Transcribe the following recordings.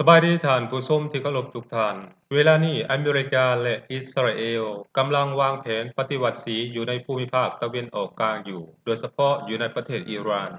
ສະບາຍດີທ່ານຜູ້ຊົມທີ່ເຄົາລົບທຸກທ່ານ. ເວລານີ້ອາເມລິກາ ແລະ ອິດສະຣາເອວ ກຳລັງວາງແຜນປະຕິວັດສີຢູ່ໃນພູມິພາກຕາເວັນອອກກາງຢູ່, ໂດຍສະເພາະຢູ່ໃນປະເທດອີຣານ.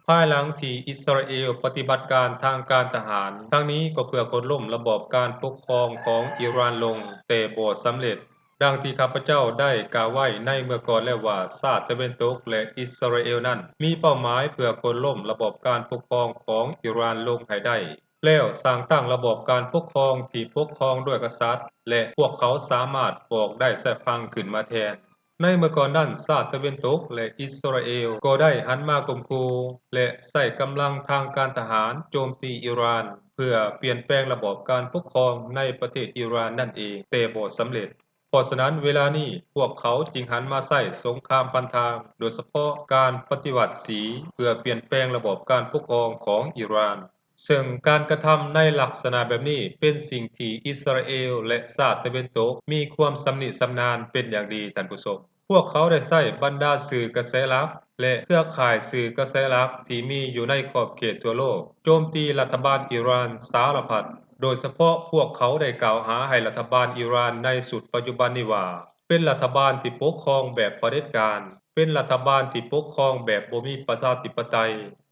ພາຍຫຼັງທີ່ອິດສະຣາເອວປະຕິບັດການທາງການທະຫານຄັ້ງນີ້ ກໍເພື່ອໂຄ່ນລົ້ມລະບອບການປົກຄອງຂອງອີຣານລົງ, ແຕ່ບໍ່ສຳເລັດ. ດັ່ງທີ່ຂ້າພະເຈົ້າໄດ້ກ່າວໄວ້ໃນເມື່ອກ່ອນແລ້ວວ່າ, ຊາດຕາເວັນຕົກ ແລະ ອິດສະຣາເອວນັ້ນ ມີເປົ້າໝາຍເພື່ອໂຄ່ນລົ້ມລະບອບການປົກຄອງຂອງອີຣານລົງໃຫ້ໄດ້, ແລ້ວສ້າງຕັ້ງລະບອບການປົກຄອງທີ່ປົກຄອງດ້ວຍກະສັດ ແລະ ພວກເຂົາສາມາດປອກໄດ້ສາຍພັງຂຶ້ນມາແທນ. ໃນເມື່ອກ່ອນນັ້ນ, ຊາດຕາເວັນຕົກ ແລະ ອິດສະຣາເອວກໍໄດ້ຫັນມາຂົ່ມຂູ່ ແລະ ໃຊ້ກຳລັງທາງການທະຫານໂຈມຕີອີຣານ ເພື່ອປ່ຽນແປງລະບອບການປົກຄອງໃນປະເທດອີຣານນັ້ນເອງ, ແຕ່ບໍ່ສຳເລັດ. ເພາະສະນັ້ນເວລານີ້ພວກເຂົາຈຶ່ງຫັນມາໃຊ້ສົງຄາມພັນທາງ, ໂດຍສະເພາະການປະຕິວັດສີ ເພື່ອປ່ຽນແປງລະບອບການປົກຄອງຂອງອີຣານ. ເຊິ່ງການກະທຳໃນລັກສະນະແບບນີ້ເປັນສິ່ງທີ່ອິດສະຣາເອວ ແລະ ຊາດຕາເວັນຕົກມີຄວາມຊຳນິຊຳນານເປັນຢ່າງດີ, ທ່ານຜູ້ຊົມ. ພວກເຂົາໄດ້ໃຊ້ບັນດາສື່ກະແສຫຼັກ ແລະ ເຄືອຂ່າຍສື່ກະແສຫຼັກທີ່ມີຢູ່ໃນຂອບເຂດທົ່ວໂລກ ໂຈມຕີລັດຖະບານອີຣານສາລະພັດ. ໂດຍສະເພາະພວກເຂົາໄດ້ກ່າວຫາໃຫ້ລັດຖະບານອີຣານໃນຊຸດປັດຈຸບັນນີ້ວ່າ ເປັນລັດຖະບານທີ່ປົກຄອງແບບຜະເດັດການ, ເປັນລັດຖະບານທີ່ປົກຄອງແບບບໍ່ມີປະຊາທິປະໄຕ,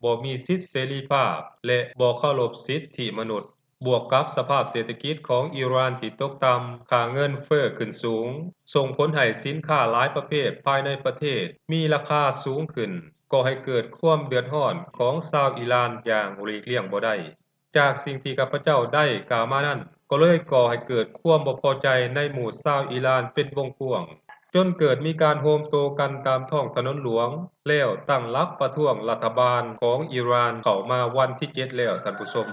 ບໍ່ມີສິດເສລີພາບ ແລະ ບໍ່ເຄົາລົບສິດທິມະນຸດ. ບວກກັບສະພາບເສດຖະກິດຂອງອີຣານທີ່ຕົກຕ່ຳ, ຄ່າເງິນເຟີ້ຂຶ້ນສູງ, ສົ່ງຜົນໃຫ້ສິນຄ້າຫຼາຍປະເພດພາຍໃນປະເທດມີລາຄາສູງຂຶ້ນ, ກໍ່ໃຫ້ເກີດຄວາມເດືອດຮ້ອນຂອງຊາວອີຣານຢ່າງຫຼີກລ່ຽງບໍ່ໄດ້. ຈາກສິ່ງທີ່ຂ້າພະເຈົ້າໄດ້ກ່າວມານັ້ນ, ກໍເລີຍກໍ່ໃຫ້ເກີດຄວາມບໍ່ພໍໃຈໃນໝູ່ຊາວອີຣານເປັນວົງກວ້າງ, ຈົນເກີດມີການໂຮມໂຕກັນຕາມທ້ອງຖະໜົນຫຼວງ, ແລ້ວຕັ້ງຫຼັກປະທ້ວງລັດຖະບານຂອງອີຣານເຂົ້າມາວັນທີເຈັດແລ້ວ, ທ່ານຜູ້ຊົມ.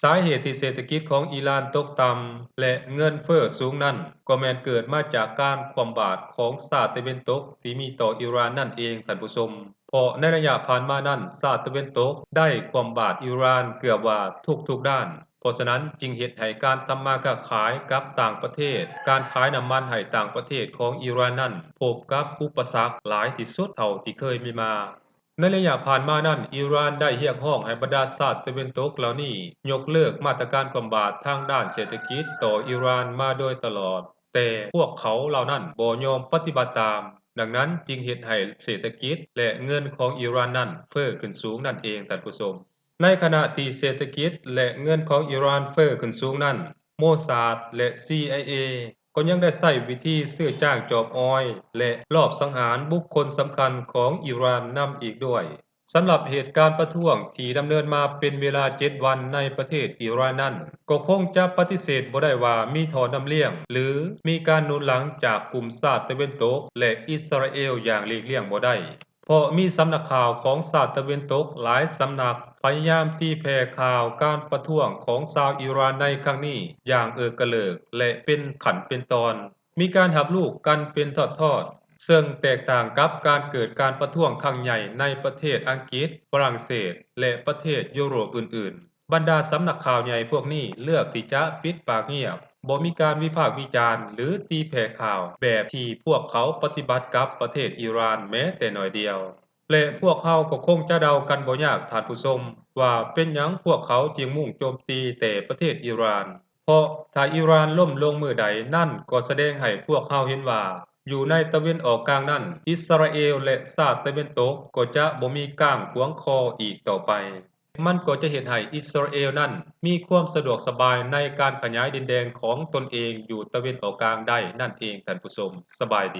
ສາເຫດທີ່ເສດຖະກິດຂອງອີຣານຕົກຕ່ຳ ແລະ ເງິນເຟີ້ສູງນັ້ນ ກໍແມ່ນເກີດມາຈາກການຄວ່ຳບາດຂອງຊາດຕາເວັນຕົກທີ່ມີຕໍ່ອີຣານນັ້ນເອງ, ທ່ານຜູ້ຊົມ. ເພາະໃນໄລຍະຜ່ານມານັ້ນ, ຊາດຕາເວັນຕົກໄດ້ຄວ່ຳບາດອີຣານເກືອບວ່າທຸກໆດ້ານ. ເພາະສະນັ້ນຈຶ່ງເຮັດໃຫ້ການທຳມາຄ້າຂາຍກັບຕ່າງປະເທດ, ການຂາຍນ້ຳມັນໃຫ້ຕ່າງປະເທດຂອງອີຣານນັ້ນ ພົບກັບອຸປະສັກຫຼາຍທີ່ສຸດເທົ່າທີ່ເຄີຍມີມາ. ໃນໄລຍະຜ່ານມານັ້ນ, ອີຣານໄດ້ຮຽກຮ້ອງໃຫ້ບັນດາຊາດຕາເວັນຕົກເຫຼົ່ານີ້ຍົກເລີກມາດຕະການຄວ່ຳບາດທາງດ້ານເສດຖະກິດຕໍ່ອີຣານມາໂດຍຕະຫຼອດ, ແຕ່ພວກເຂົາເຫຼົ່ານັ້ນບໍ່ຍອມປະຕິບັດຕາມ. ດັ່ງນັ້ນຈຶ່ງເຮັດໃຫ້ເສດຖະກິດ ແລະ ເງິນຂອງອີຣານນັ້ນເຟີ້ຂຶ້ນສູງນັ້ນເອງ, ທ່ານຜູ້ຊົມ. ໃນຂະນະທີ່ເສດຖະກິດ ແລະ ເງິນຂອງອີຣານເຟີ້ຂຶ້ນສູງນັ້ນ, ໂມຊາດ ແລະ ຊີໄອເອ ກໍຍັງໄດ້ໃຊ້ວິທີຊື້ຈ້າງຈອບອອຍ ແລະ ລອບສັງຫານບຸກຄົນສຳຄັນຂອງອີຣານນຳອີກດ້ວຍ. ສຳລັບເຫດການປະທ້ວງທີ່ດຳເນີນມາເປັນເວລາເຈັດວັນໃນປະເທດອີຣານນັ້ນ, ກໍຄົງຈະປະຕິເສດບໍ່ໄດ້ວ່າມີທໍ່ນ້ຳລ້ຽງ ຫຼື ມີການໜູນຫຼັງຈາກກຸ່ມຊາດຕາເວັນຕົກ ແລະ ອິດສະຣາເອວຢ່າງຫຼີກລ່ຽງບໍ່ໄດ້. ເພາະມີສຳນັກຂ່າວຂອງຊາດຕາເວັນຕົກຫຼາຍສຳນັກພະຍາຍາມຕີແຜ່ຂ່າວການປະທ້ວງຂອງຊາວອີຣານໃນຄັ້ງນີ້ຢ່າງເອີກກະເລີກ ແລະ ເປັນຂັ້ນເປັນຕອນ, ມີການຮັບຮູ້ກັນເປັນທອດໆ, ເຊິ່ງແຕກຕ່າງກັບການເກີດການປະທ້ວງຄັ້ງໃຫຍ່ໃນປະເທດອັງກິດ, ຝຣັ່ງເສດ ແລະ ປະເທດຢູໂຣບອື່ນໆ. ບັນດາສຳນັກຂ່າວໃຫຍ່ພວກນີ້ເລືອກທີ່ຈະປິດປາກງຽບ, ບໍ່ມີການວິພາກວິຈານ ຫຼື ຕີແຜ່ຂ່າວແບບທີ່ພວກເຂົາປະຕິບັດກັບປະເທດອີຣານແມ້ແຕ່ໜ້ອຍດຽວ. ແລະ ພວກເຮົາກໍຄົງຈະເດົາກັນບໍ່ຍາກ, ທ່ານຜູ້ຊົມ, ວ່າເປັນຫຍັງພວກເຂົາຈຶ່ງມຸ່ງໂຈມຕີແຕ່ປະເທດອີຣານ. ເພາະຖ້າອີຣານລົ້ມລົງມື້ໃດ, ນັ້ນກໍສະແດງໃຫ້ພວກເຮົາເຫັນວ່າ ຢູ່ໃນຕາເວັນອອກກາງນັ້ນ, ອິດສະຣາເອວ ແລະ ຊາດຕາເວັນຕົກກໍຈະບໍ່ມີກ້າງຂວາງຄໍອີກຕໍ່ໄປ. ມັນກໍຈະເຮັດໃຫ້ອິດສະຣາເອວນັ້ນມີຄວາມສະດວກສະບາຍໃນການຂະຫຍາຍດິນແດນຂອງຕົນເອງຢູ່ຕາເວັນອອກກາງໄດ້ນັ້ນເອງ, ທ່ານຜູ້ຊົມ. ສະບາຍດີ.